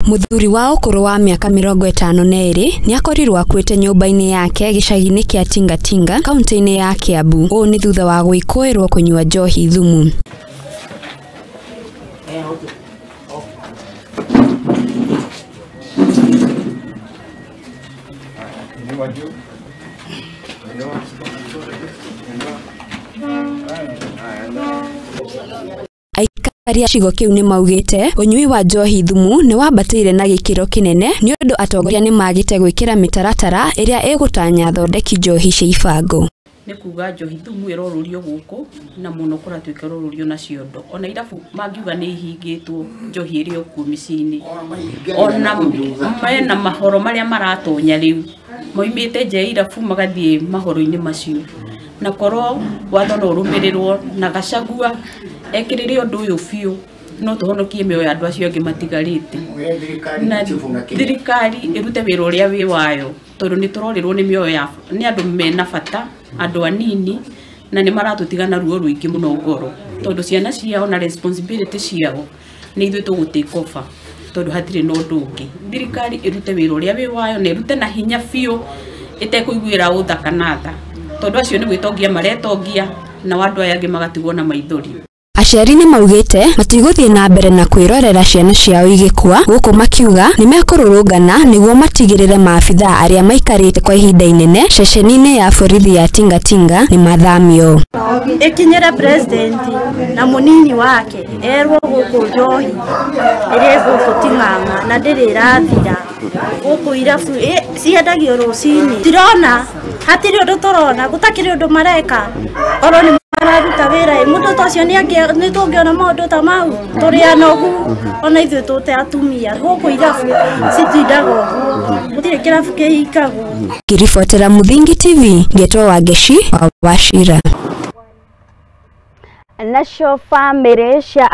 Mũthuri wa ũkũrũ wa mĩaka 52 nĩakorirwo akuĩte nyũmba-inĩ yake gĩcagi-inĩ kĩa Tingatinga kaunti-inĩ ya Kiambu. Ũũ nĩ thutha wa gwĩkũĩrwo kũnyua njohi thumu. Aikari a gĩcigo kĩu nĩmaugĩte ũnyui wa njohi thumu nĩwambatĩire na gĩkĩro kĩnene nĩũndũ atongoria nĩmagĩte gwĩkĩra mĩtaratara ĩrĩa ĩgũtanya athondeki njohi cia ibango. Nĩ kuga njohi thumu ĩrorũrio gũkũ na mũno kũratuĩka ĩrorũrio na ciondo, ona irabu mangiuga nĩ ihingĩtwo njohi ĩrĩ o kuo mĩciĩ-inĩ, ona mena mahoro marĩa maratonya rĩu moimĩte nja ya irabu magathiĩ mahoro-inĩ macio, na korwo watho no ũrũmĩrĩrwo na Gachagua ekĩrĩre ũndũ ũyũ biũ no tũhonokie mĩoyo ya andũ acio angĩ matigarĩte, na thirikari ĩrute wĩra ũrĩa wĩ wayo tondũ nĩ tũrorĩrwo nĩ mĩoyo ya nĩ andũ mena bata, andũ anini, na nĩ maratũtiga na ruo rũingĩ mũno ngoro tondũ ciana ciao na responsibility ciao nĩ ithuĩ tũgũ take over tondũ hatirĩ na ũndũ ũngĩ. Thirikari ĩrute wĩra ũrĩa wĩ wayo na ĩrute na hinya biũ ĩtekũiguĩra ũtha kana tha tondũ acio nĩ gwĩtongia maretongia na andũ aya angĩ magatigwo na maithori. Aciari nĩ maugĩte matigũthiĩ na mbere na kwĩrorera ciana ciao igĩkua gũkũ makiuga nĩ mekũrũrũngana nĩguo matigĩrĩre maabithaa arĩa maikarĩte kwa ihinda inene ceceni-inĩ ya borithi ya Tingatinga nĩ mathamio. Ĩkinyĩre president na mũnini wake erwo gũkũ njohi ĩrĩ gũkũ Ting'ang'a na ndĩrĩ ĩrathira gũkũ irabu ciendagio rũcinĩ, tirona hatirĩ ũndũ tũrona, gũtakĩrĩ ũndũ mareka, korwo nĩ mararuta wĩra mũndũ ta ũcio nĩ tũngĩona maũndũ ta mau, tũrĩ anogu ona ithuĩ tũte atumia gũkũ irabu citindaga ũguo, gũtirĩ kĩrabu kĩhingagwo. Ngĩribotera Muthingi TV ngetwo Wangeci wa Wachira. Nacio bamĩrĩ cia